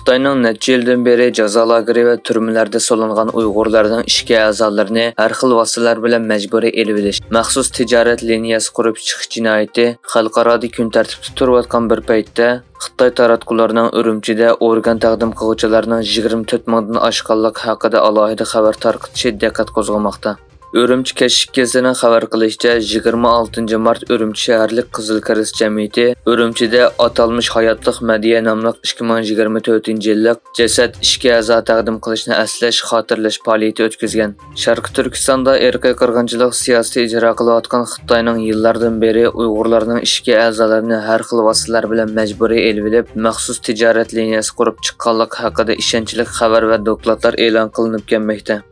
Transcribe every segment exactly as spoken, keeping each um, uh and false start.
خىتاينىڭ نەچچە يىلدىن بېرى جازا لاگېرى ۋە تۈرمىلەردە سولانغان ئۇيغۇرلارنىڭ ئىچكى ئەزالىرىنى ھەر خىل ۋاسىتىلەر بىلەن مەجبۇرىي ئېلىۋېلىش، مەخسۇس تىجارەت لىنىيەسى قۇرۇپ چىقىش جىنايىتى خەلقئارادا كۈن تەرتىپتە تۇرۇۋاتقان بىر پەيتتە، خىتاي تاراتقۇلىرىنىڭ ئۈرۈمچىدە ئورگان تەقدىم قىلغۇچىلارنىڭ يىگىرمە تۆت مىڭدىن ئاشقانلىقى ھەققىدە ئالاھىدە خەۋەر تارقىتىشى دىققەت قوزغىماقتا. ئۈرۈمچى كەچلىك گېزىتىنىڭ خەۋەر قىلىشىچە، يىگىرمە ئالتىنچى مارت ئۈرۈمچى شەھەرلىك قىزىل كىرېست جەمئىيىتى ئۈرۈمچىدە ئاتالمىش ھاياتلىق مەدھىيە ناملىق ئىككى مىڭ يىگىرمە تۆتىنچى يىللىق جەسەت ئىچكى ئەزا تەقدىم قىلىشنى ئەسلەش، خاتىرىلەش پائالىيىتى ئۆتكۈزگەن. شەرقىي تۈركىستاندا ئىرقىي قىرغىنچىلىق سىياسىتى ئىجرا قىلىۋاتقان خىتاينىڭ يىللاردىن بېرى ئۇيغۇرلارنىڭ ئىچكى ئەزالىرىنى ھەر خىل ۋاسىتىلەر بىلەن مەجبۇرىي ئېلىۋېلىپ، مەخسۇس تىجارەت لىنىيەسى قۇرۇپ چىققانلىقى ھەققىدە ئىشەنچلىك خەۋەر ۋە دوكلاتلار ئېلان قىلىنىپ كەلمەكتە.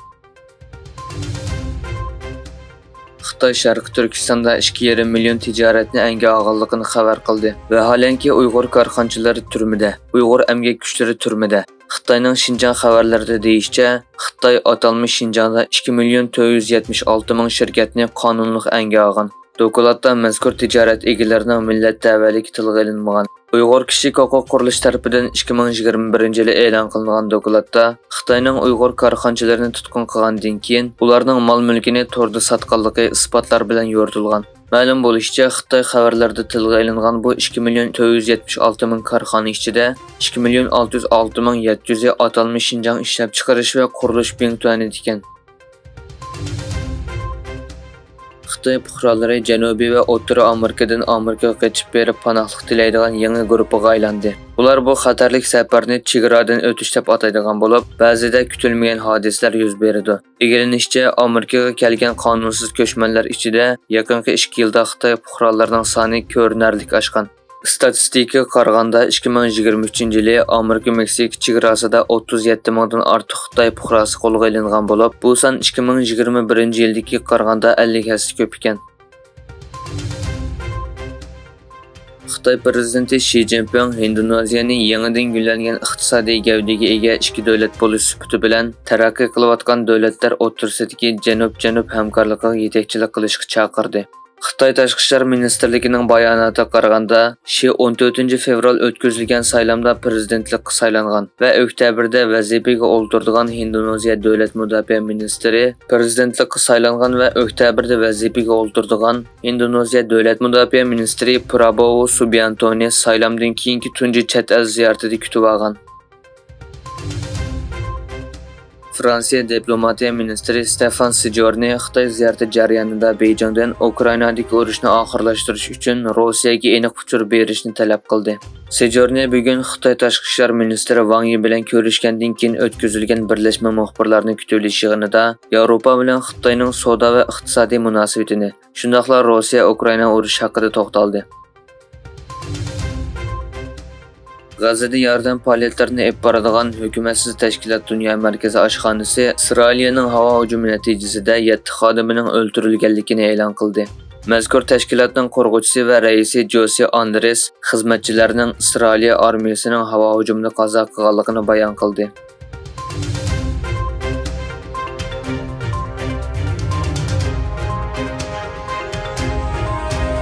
خىتاي شەرقىي تۈركىستاندا ئىككى يېرىم مىليون تىجارەتنى ئەنگە ئالغانلىقىنى خەۋەر قىلدى. ۋەھالەنكى، ئۇيغۇر كارخانىچىلىرى تۈرمىدە، ئۇيغۇر ئەمگەك كۈچلىرى تۈرمىدە. خىتاينىڭ شىنجاڭ خەۋەرلىرىدە دېيىشىچە، خىتاي ئاتالمىش شىنجاڭدا ئىككى مىليون تۆت يۈز يەتمىش ئالتە مىڭ شىركەتنى قانۇنلۇق ئەنگە ئالغان. دوكلاتتا مەزكۇر تىجارەت ئىگىلىرىنىڭ مىللەت تەۋەلىكى تىلغا ئېلىنمىغان. ئۇيغۇر كىشىلىك ھوقۇق قۇرۇلۇشى تەرىپىدىن ئىككى مىڭ يىگىرمە بىرىنچى يىلى ئېلان قىلىنغان دوكلاتتا، خىتاينىڭ ئۇيغۇر كارخانىچىلىرىنى تۇتقۇن قىلغاندىن كېيىن، ئۇلارنىڭ مال-مۈلكىنى توردا ساتقانلىقى ئىسپاتلار بىلەن يورۇتۇلغان. مەلۇم بولۇشىچە، خىتاي خەۋەرلىرىدە تىلغا ئېلىنغان بۇ ئىككى مىليون تۆت يۈز يەتمىش ئالتە مىڭ كارخانا ئىچىدە ئىككى مىليون ئالتە يۈز ئالتە مىڭ يەتتە يۈزى ئاتالمىش شىنجاڭ ئىشلەپچىقىرىش ۋە قۇرۇلۇش بىڭتۈەنىدىكەن. خىتاي پۇقرالىرى جەنۇبىي ۋە ئوتتۇرا ئامېرىكىدىن ئامېرىكىغا قېچىپ بېرىپ پاناھلىق تىلەيدىغان يېڭى گۇرۇپپىغا ئايلاندى. ئۇلار بۇ خەتەرلىك سەپەرنى چېگرادىن ئۆتۈش دەپ ئاتايدىغان بولۇپ، بەزىدە كۈتۈلمىگەن ھادىسىلەر يۈز بېرىدۇ. ئىگىلىنىشىچە، ئامېرىكىغا كەلگەن قانۇنسىز كۆچمەنلەر ئىچىدە يېقىنقى ئىككى يىلدا خىتاي پۇقرالىرىنىڭ سانى كۆرۈنەرلىك ئاشقان. ئىستاتىستىكىغا قارىغاندا، ئىككى مىڭ يىگىرمە ئۈچىنچى يىلى ئامېرىكا مېكسىكا چېگراسىدا ئوتتۇز يەتتە مىڭدىن ئارتۇق خىتاي پۇقراسى قولغا ئېلىنغان بولۇپ، بۇ سان ئىككى مىڭ يىگىرمە بىرىنچى يىلدىكىگە قارىغاندا ئەللىك ھەسسە كۆپ ئىكەن. خىتاي پىرېزىدېنتى شى جىنپىڭ ھىندونېزىيەنى يېڭىدىن گۈللەنگەن ئىقتىسادىي گەۋدىگە ئىگە ئىككى دۆلەت بولۇش سۈپىتى بىلەن تەرەققىي قىلىۋاتقان دۆلەتلەر ئوتتۇرىسىدىكى جەنۇب-جەنۇب ھەمكارلىقىغا يېتەكچىلىك قىلىشقا چاقىردى. خىتاي تاشقى ئىشلار مىنىستىرلىكىنىڭ باياناتىغا قارىغاندا، شى ئون تۆتىنچى فېۋرال ئۆتكۈزۈلگەن سايلامدا پىرېزىدېنتلىققا سايلانغان ۋە ئۆكتەبىردە ۋەزىپىگە ئولتۇرىدىغان ھىندونېزىيە دۆلەت مۇداپىئە مىنىستىرى، پىرېزىدېنتلىققا سايلانغان ۋە ئۆكتەبىردە ۋەزىپىگە ئولتۇرىدىغان ھىندونېزىيە دۆلەت مۇداپىئە مىنىستىرى پرابوۋو سۇبىيانتونى سايلامدىن كېيىنكى تۇنجى چەت ئەل زىيارىتىدە كۈتۈۋالغان. فرانسىيە دىپلوماتىيە مىنىستىرى ستېفان سېجورنى خىتاي زىيارىتى جەريانىدا بېيجىڭدىن ئۇكرائىنادىكى ئۇرۇشنى ئاخىرلاشتۇرۇش ئۈچۈن روسىيەگە ئېنىق ئۇچۇر بېرىشنى تەلەپ قىلدى. سېجورنى بۈگۈن خىتاي تاشقى ئىشلار مىنىستىرى ۋاڭ يى بىلەن كۆرۈشكەندىن كېيىن ئۆتكۈزۈلگەن بىرلەشمە مۇخبىرلارنى كۈتۈۋېلىش يىغىنىدا ياۋروپا بىلەن خىتاينىڭ سودا ۋە ئىقتىسادىي مۇناسىۋىتىنى، شۇنداقلا روسىيە ئۇكرائىنا ئۇرۇشى ھەققىدە توختالدى. غەززىدە ياردەم پائالىيەتلىرىنى ئېلىپ بارىدىغان ھۆكۈمەتسىز تەشكىلات دۇنيا مەركىزى ئاشخانىسى ئىسرائىلىيەنىڭ ھاۋا ھۇجۇمى نەتىجىسىدە يەتتە خادىمىنىڭ ئۆلتۈرۈلگەنلىكىنى ئېلان قىلدى. مەزكۇر تەشكىلاتنىڭ قۇرغۇچىسى ۋە رەئىسى جوسى ئاندرېس خىزمەتچىلەرنىڭ ئىسرائىلىيە ئارمىيىسىنىڭ ھاۋا ھۇجۇمىدا قازا قىلغانلىقىنى بايان قىلدى.